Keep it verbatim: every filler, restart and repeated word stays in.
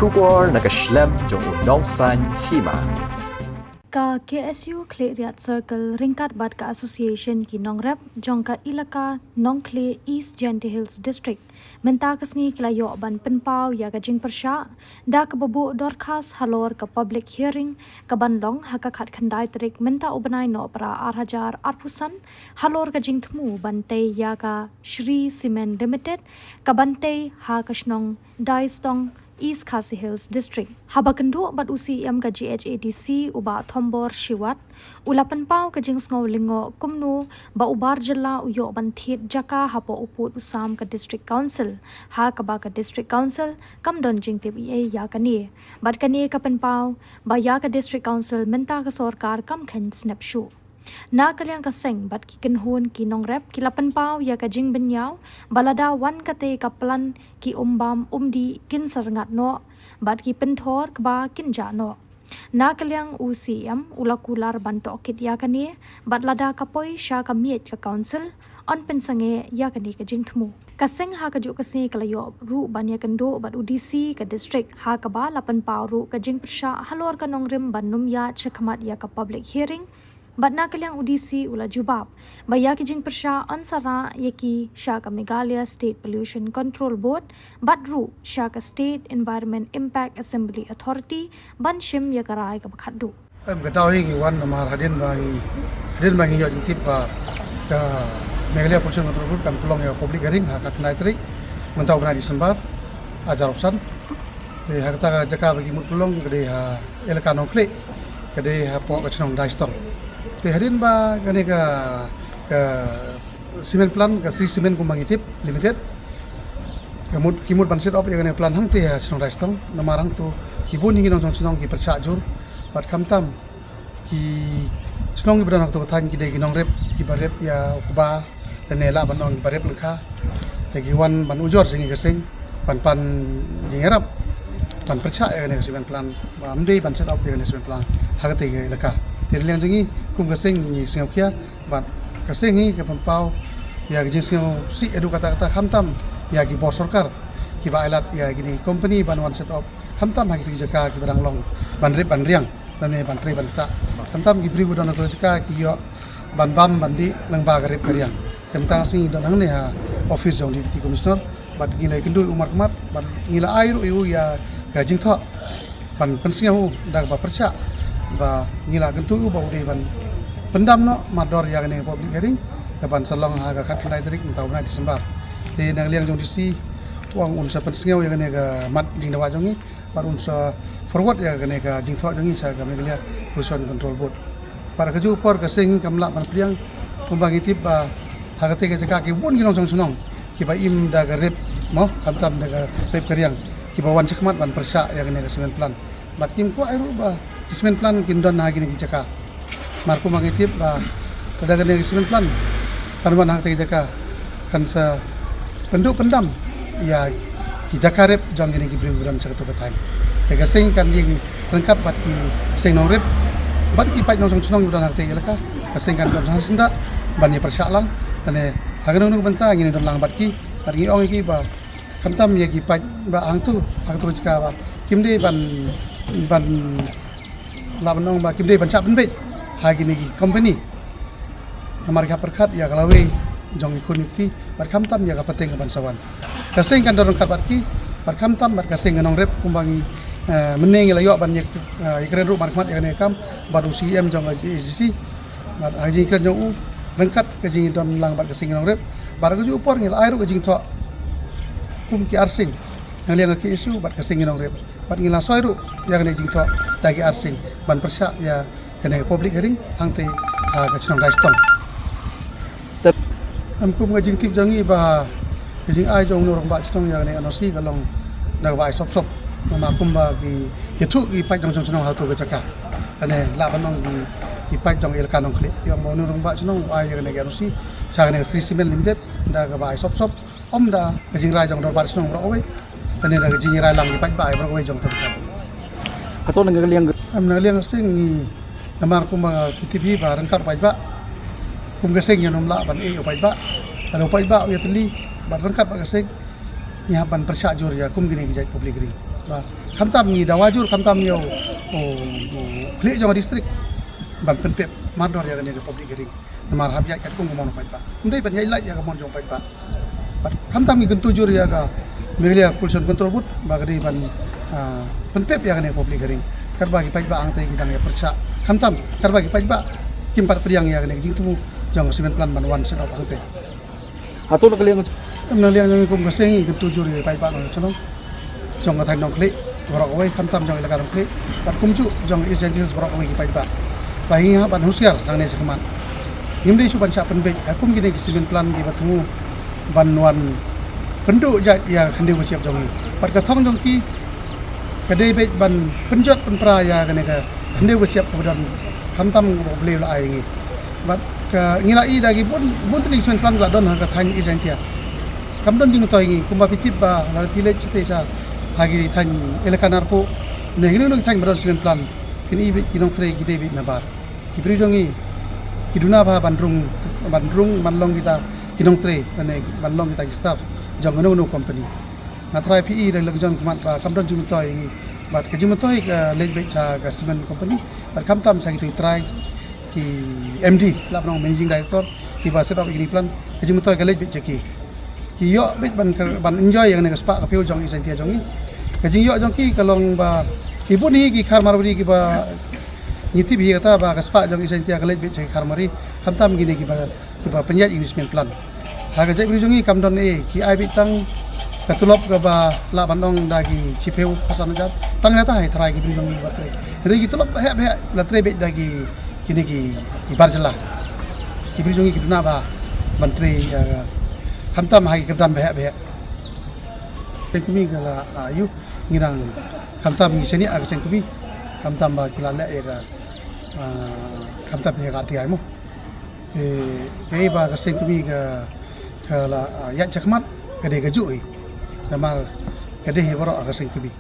Khubor na ka shlem jong u Nongsaiñ Hima. Ka K S U Khliehriat Circle ryngkat bad ka Association ki nongrep jong ka Elaka Nongkhlieh, East Jaintia Hills District, mynta ka sngi ki la ïoh ban pynpaw ïa ka jingpyrshah da kaba buh dorkhas halor ka public hearing kaban long ha ka khatkhyndai tarik mynta u bnai Nohprah ar hajar arphew san halor ka jingthmu ban tei ïa ka Shree Cement Limited kaban tei ha ka shnong Daistong, East Khasi Hills District. Haba kynduh bad u C E M ka G H A D C, u Bah Thombor Shiwat, u la pynpaw ka jingsngew lyngngoh kumno ba u bar jylla u ïoh ban thied jaka hapoh u pud u sam ka District Council, ha kaba ka District Council kam don jingtip ei ei ïa kane. Bad kane ka pynpaw ba ïa ka District Council mynta ka sorkar kam kheiñ snep shuh. Na ka liang ka seng bad ki kynhun ki nongrep ki la pynpaw ïa ka jingbynñiaw ba lada wan kata ka plan ki um bam um dih kin sa rngat noh bad ki pynthor kba kin jah noh. Na ka liang u C E M u la kular ban tohkit ïa kane bad lada ka poi sha ka miej ka council yn pynsangeh ïa kane ka jingthmu. Ka seng ha kajuh ka sngi ka la ïoh ruh ban ïakynduh bad u D C ka district ha kaba la pynpaw ruh ka jingpyrshah halor ka nongrim ban nym ïaid shakhmat ïa ka public hearing. Bad na ka liang u D C u la jubab ba ïa ki jingpyrshah yn sa rah ïa ki sha ka Meghalaya State Pollution Control Board bad ruh sha ka State Environment Impact Assembly Authority ban shim ïa ka rai kaba khatduh. Em, ka daw hi ngi wan namar hadien ba ngi, hadien ba ngi ïoh jingtip ba ka Meghalaya Pollution Control Board kan pynlong ïa public hearing ha ka khyndai tarik mynta u bnai December, hajar arphew san. Te ha kata ka jaka ba ki mut pynlong ka dei ha Elaka Nongkhlieh, ka dei hapoh ka shnong Daistong. Te hadien ba kane ka, ka cement plant, ka Shree Cement kumba ngi tip Limited, ka mut, ki mut ban set up ïa kane ka plant hangte ha shnong Daistong, namar hangto ki bun ki nongshong shnong ki pyrshah jur bad khamtam ki shnong kiba don ha kato ka thaiñ ki dei ki nongrep kiba rep ïa u kba, lane lah ban ong kiba rep lyngkha. Te ki wan ban ujor sha ngi ka seng ban pan jingïarap ban pyrshah ïa kane ka cement plant, ba ym dei ban set up ïa kane ka cement plant ha kata ka elaka. Te na liang jong ngi kum ka seng ngi sngewkhia bad ka seng hi ka pynpaw ïa ka jingsngewsih haduh katta katta, khamtam ïa ki bor sorkar kiba ai lad ïa kine ki company ban wan set up, khamtam ha kito ki jaka kiba dang long ban rep ban riang lane ban trei ban ktah. Khamtam ki briew ba don ha kato ka jaka ki ïoh ban bam ban dih lyngba ka rep ka riang. Te mynta ka sngi don hangne ha office jong Deputy Commissioner bad ngi la ïakynduh ïa u markhmat bad ngi la ai ruh ïa u ïa ka jingthoh ban pynsngew u da kaba pyrshah ba ngi la kyntu ïa u ba u dei ban pyndam noh mardor ïa kane ka public hearing kaban sa long ha ka khatkhyndai tarik mynta u bnai December. Te na ka liang jong D C u ong un sa pynsngew ïa kane ka mat jingdawa jong ngi bad un sa forward ïa kane ka jingthoh jong ngi sha ka Meghalaya Pollution Control Board. Bad ha kajuh ka por ka seng kam lah ban pdiang kumba ngi tip ba ha kata ka jaka ki bun ki nongshong shnong kiba im da ka rep mo, khamtam da ka rep ka riang, kiba wan shakhmat ban pyrshah ïa kane ka cement plant. Bad kim kwah ruh ba ki cement plant kin don ha kine ki jaka. Namar kumba ngi tip ba lada kane ka cement plant kan wan ha kata ka jaka kan sa pynduh pyndam ïa ki jaka rep jong kine ki briew ba don sha kato ka thaiñ. Te ka seng kan ïeng ryngkat bad ki seng nongrep bad ki paid nongshong shnong ba don ha kata ka elaka. Ka seng kan don sha syndah ban ïa pyrshah lang. Kane ha kano kano ka bynta ngin ïa don lang bad ki bad ngi ong ïa ki ba khamtam ïa ki paid ba hangto ha kato ka jaka ba kim dei ban, ban lah ban ong ba kim dei ban shah pynbeit ha kine ki company. Namar ki hap pyrkhat ïa ka lawei jong ki khun ki kti bad khamtam ïa ka pateng kaban sa wan. Ka seng kan don ryngkat bad ki bad khamtam bad ka seng ka nongrep kumba ngi, eh, mynne ngi la ïoh ban ïa, eh, ïakren ruh markhmat ïa kane ka kam bad u C E M jong ka G H A D C. Bad ha ka jingkren jong u ryngkat ka jingdon lang bad ka seng ka nongrep bad ha kajuh ka por ngi la ai ruh ka jingthoh kum ki ar seng na liang ka K S U bad ka seng ka nongrep. Bad ngi la soi ruh ïa kane ka jingthoh da ki ar seng ban pyrshah ïa kane ka public hearing hangtei ha ka shnong Daistong. Em, kum ka jingtip jong ngi ba ka jingai jong u nongrangbah shnong ïa kane ka N O C ka long da kaba ai sop sop. Namar kumba ki ïathuh ki paid nongshong shnong ha kato ka jaka. Kane lah ban ong ki, ki paid jong ka elaka Nongkhlieh ki ong ba u nongrangbah shnong u ai ïa kane ka N O C sha kane ka Shree Cement Limited da kaba ai sop sop. Ym da ka jingrai jong u dorbar shnong baroh kawei. Kane da ka jingrai lang ki paidbah baroh kawei jong ka thaiñ. Kato na ka liang ka, em, na ka liang ka seng ngi namar kumba ki tip hi ba ryngkat u paidbah. Kum ka seng ngi ym lah ban ïeh u paidbah. Lada u paidbah u ïatylli bad ryngkat bad ka seng ngi hap ban pyrshah jur ïa kum kine ki jait public hearing. Khamtam ngi dawa jur, khamtam ïa u, u, u khlieh jong ka district ban pynpep mardor ïa kane ka public hearing. Namar hap ïaid katkum ka mon u paidbah. Ym dei ban ïaid lait ïa ka mon jong u paidbah. Bad khamtam ngi kyntu jur ïa ka Meghalaya Pollution Control Board ba ka dei ban, ah, pynpep ïa kane ka public hearing. Katba ki paidbah hangtei ki dang ïa pyrshah. Khamtam katba ki paidbah kim pat pdiang ïa kane ka jingthmu jong ka cement plant ban wan set up hangtei. Hato na ka liang, na liang jong ngi kum ka seng ngi kyntu jur ïa ki paidbah nongshong shnong jong ka thaiñ Nongkhlieh baroh kawei, khamtam jong ka elaka Nongkhlieh bad kumjuh jong ka East Jaintia Hills baroh kawei ki paidbah. Ba ngi hap ban husiar nangne shakhmat. Ngim dei shuh ban shah pynbeit ha kum kine ki cement plant kiba thmu ban wan pynduh jait ïa ka khyndew ka shyiap jong ngi. Bad ka thong jong ki ka dei beit ban pynjot pynpra ïa kane ka khyndew ka shyiap kaba don, khamtam kaba U Blei u la ai ïa ngi. Bad ka ngi la i da ki bun, bun tylli ki cement plant la don ha ka thaiñ East Jaintia. Kam don jingmyntoi ïa ngi, kumba phi tip ba lada phi leit shatei sha ha ki thaiñ elaka Narpuh ne kino kino ki thaiñ ba don cement plant, phin i beit ki nongtrei ki dei beit nabar. Ki briew jong ngi ki duna bha ban rung, ban rung ban long kita ki nongtrei ne ban long kita ki staff jong kano kano company. Nga tharai phi i da la ka jong khmat ba kam don jingmyntoi ïa ngi. Bad ka jingmyntoi ka leit beit sha ka cement company bad khamtam sha kito ki trai, ki M D, lah ban ong managing director, kiba set up ïa kine ki plant. Ka jingmyntoi ka leit beit sha ki. Ki ïoh beit ban, ban enjoy ïa kane ka spah ka phew jong East Jaintia jong ngi. Ka jingïoh jong ki ka long ba ki bun hi ki khar Marwari kiba ngi tip hi kata ba ka spah jong East Jaintia ka leit beit sha ki khar Marwari. Khamtam kine kiba, kiba pynïaid ïa kine ki cement plant. Ha ka jaitbynriew jong ngi kam don ei, ki ai beit tang ka tulop kaba lah ban ong da ki shiphew khatsan hajar. Tang kata hi tharai ki briew jong ngi ba trei. Hynrei ki tulop ba heh ba heh la trei beit da ki, kine ki, ki bar jylla. Ki briew jong ngi ki duna bha ban trei, eh, khamtam ha ki kyrdan ba heh ba heh. Seng kmie ka la, ah, ïuh, ngi dang khamtam ngi shaniah ha ka seng kmie. Khamtam ba ki la leh ïa ka, ah, khamtam ïa ka R T I mo. Te kaei ba ka seng kmie ka, ka la, ah, ïaid shakhmat ka dei kajuh hi. Namar ka dei hi baroh ha ka seng kmie.